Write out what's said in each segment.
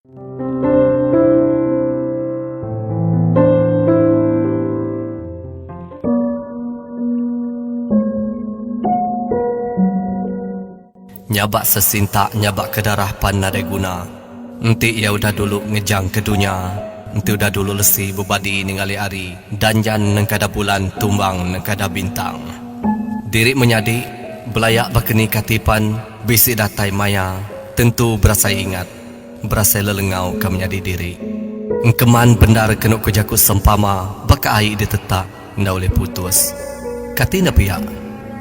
Nyabak sesintak nyabak ke darah pan nadai guna. Enti iya udah dulu ngejang ke dunya, enti udah dulu lesi bebadi ningali hari, danjan nengkada bulan tumbang nengkada bintang. Diri menyadi, belaya baka ni kati pan bisi datai maya tentu berasai ingat, berasai lelengau ka menyadi diri. Engkeman bendar kenu ku jaku sempama baka ai ditetak enda ulih putus. Kati enda pia?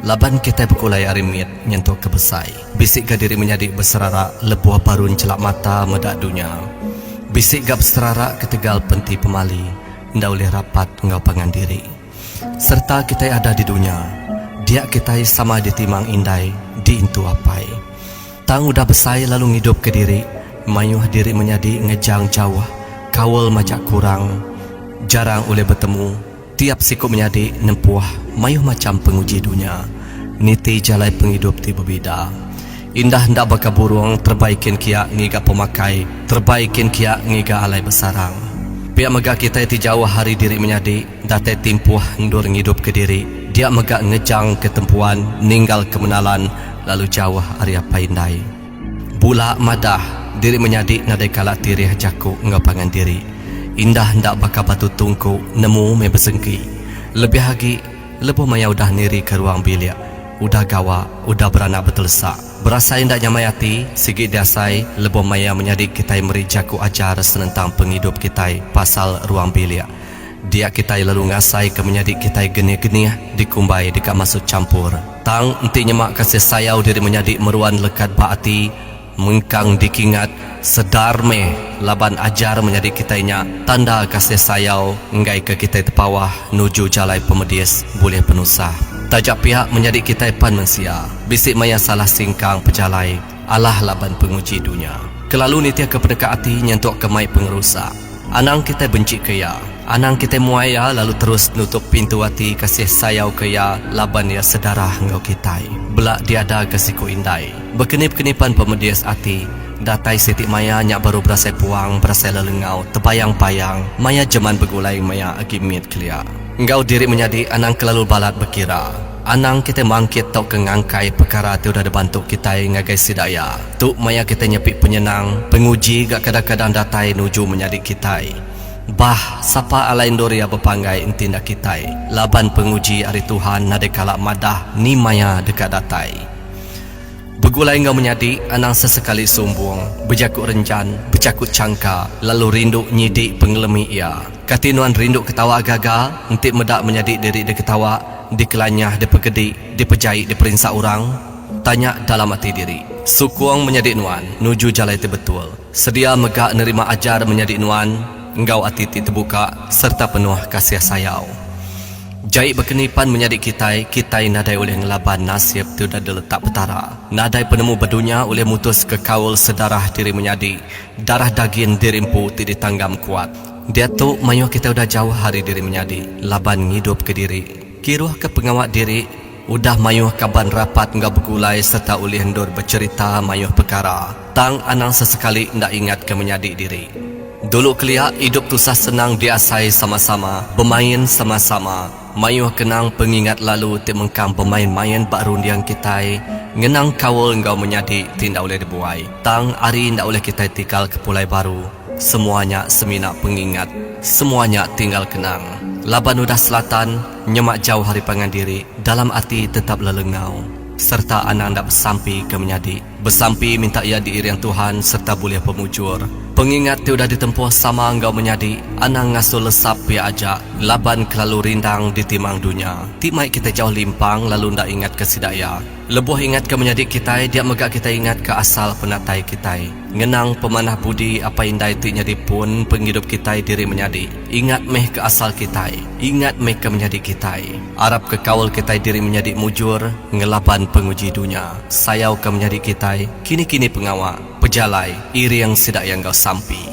Laban kitai begulai ari mit nyentuk ke besai. Bisi ga diri menyadi beserara lebuh baru enchelak mata meda dunya. Bisi ga beserara ketegal penti pemali enda ulih rapat enggau pangan diri. Sereta kitai ada di dunya, dia kitai sama ditimang indai, diintu apai. Tang udah besai lalu ngidupka diri, mayuh diri menyadi ngejang jauh, kaul majak kurang, jarang ulih betemu, tiap siku menyadi nempuh mayuh macham penguji dunya, niti jalai pengidup ti bebida. Indah enda baka burung terebai kin kia ngiga pemakai, terebai kin kia ngiga alai besarang. Pia mega kitai ti jauh ari diri menyadi, datai timpuh endur ngidupka diri, dia mega ngejang ke tempuan ninggalka menalan lalu jauh ari apai indai. Bula madah, diri menyadi nadai kala tirih jaku enggau pangan diri. Indah enda baka batu tungku nemu meh besengki. Lebih agi, lebuh maya udah nirika ruang bilik, udah gawa, udah beranak betelesak. Berasai enda nyamai ati, sigi diasai lebuh maya menyadi kitai meri jaku ajar senentang pengidup kitai pasal ruang bilik. Dia kitai lalu ngasaika menyadi kitai genih-genih dikumbai deka masuk champur. Tang enti nyema kasih sayau diri menyadi meruan lekat ba ati, mengkang dikingat, sedar meh laban ajar menyadi kitai nya tanda kasih sayau enggaika kitai tepawah nuju jalai pemedis bulih penusah. Taja pia menyadi kitai pan mensia, bisi maya salah singkang pejalai alah laban penguji dunya. Kelalu nitihka peneka ati nyentukka mai pengerusak. Anang kitai benci ke iya. Anang kitai muai iya lalu terus nutup pintu ati kasih sayau ke iya laban iya sedarah enggau kitai. Bela diada ke siku indai. Bekenip-kenip pan pemedis ati, datai siti maya nya baru berasai puang, berasai lelengau, tebayang-bayang maya jeman begulai maya agi mit kelia. Enggau diri menyadi anang kelalu balat bekira. Anang kitai mangkit tauka ngangkai pekara ti udah dibantu kitai ngagai sida iya. Tu maya kitai nyepi penyenang, penguji ga kadang-kadang datai nuju menyadi kitai. Bah, sapa alai endur iya bepanggai enti enda kitai? Laban penguji ari Tuhan nadai kala madah ni maya deka datai. Begulai enggau menyadi anang sesekali sumbung, bejaku renjan, bejaku changka, lalu rindu nyidi pengelemi iya. Kati nuan rindu ketawa gaga enti meda menyadi diri diketawa, dikelanyah, dipegedi, dipejai, diperinsa orang? Tanya dalam ati diri. Sukung menyadi nuan nuju jalai ti betul. Sedia mega nerima ajar menyadi nuan enggau ati ti tebuka sereta penuh kasih sayau. Jai bekeni pan menyadi kitai, kitai nadai ulih ngelaban nasib ti udah diletak Petara. Nadai penemu ba dunya ulih mutuska kaul sedarah diri menyadi, darah dagin diri empu ti ditanggam kuat. Diatu mayuh kitai udah jauh ari diri menyadi laban ngidupka diri, kiruhka pengawa diri, udah mayuh kaban rapat enggau begulai sereta ulih endur becherita mayuh pekara. Tang anang sesekali enda ingatka menyadi diri. Dulu kelia idup tusah senang diasai sama-sama, bemain sama-sama, mayuh kenang pengingat lalu ti mengkang bemain-main ba runding kitai, ngenang kaul enggau menyadi ti enda ulih dibuai. Tang ari enda ulih kitai tikal ke pulai baru, semua nya semina pengingat, semua nya tinggal kenang. Laban udah selatan, nyema jauh ari pangan diri, dalam ati tetap lelengau, sereta anang enda besampi ke menyadi. Besampi minta iya diiring Tuhan sereta bulih pemujur. Pengingat ti udah ditempuh sama enggau menyadi anang ngasuh lesap pia aja laban kelalu rindang ditimang dunya ti mai kitai jauh limpang lalu enda ingatka sida iya. Lebuh ingatka menyadi kitai dia mega kitai ingatka asal penatai kitai. Ngenang pemanah budi apai indai ti nyadi pun pengidup kitai diri menyadi. Ingat meh ke asal kitai. Ingat meh ke menyadi kitai. Arap ke kaul kitai diri menyadi mujur ngelaban penguji dunya. Sayau ke menyadi kitai, kini-kini pengawa, pejalai, iring sida iya enggau sampi.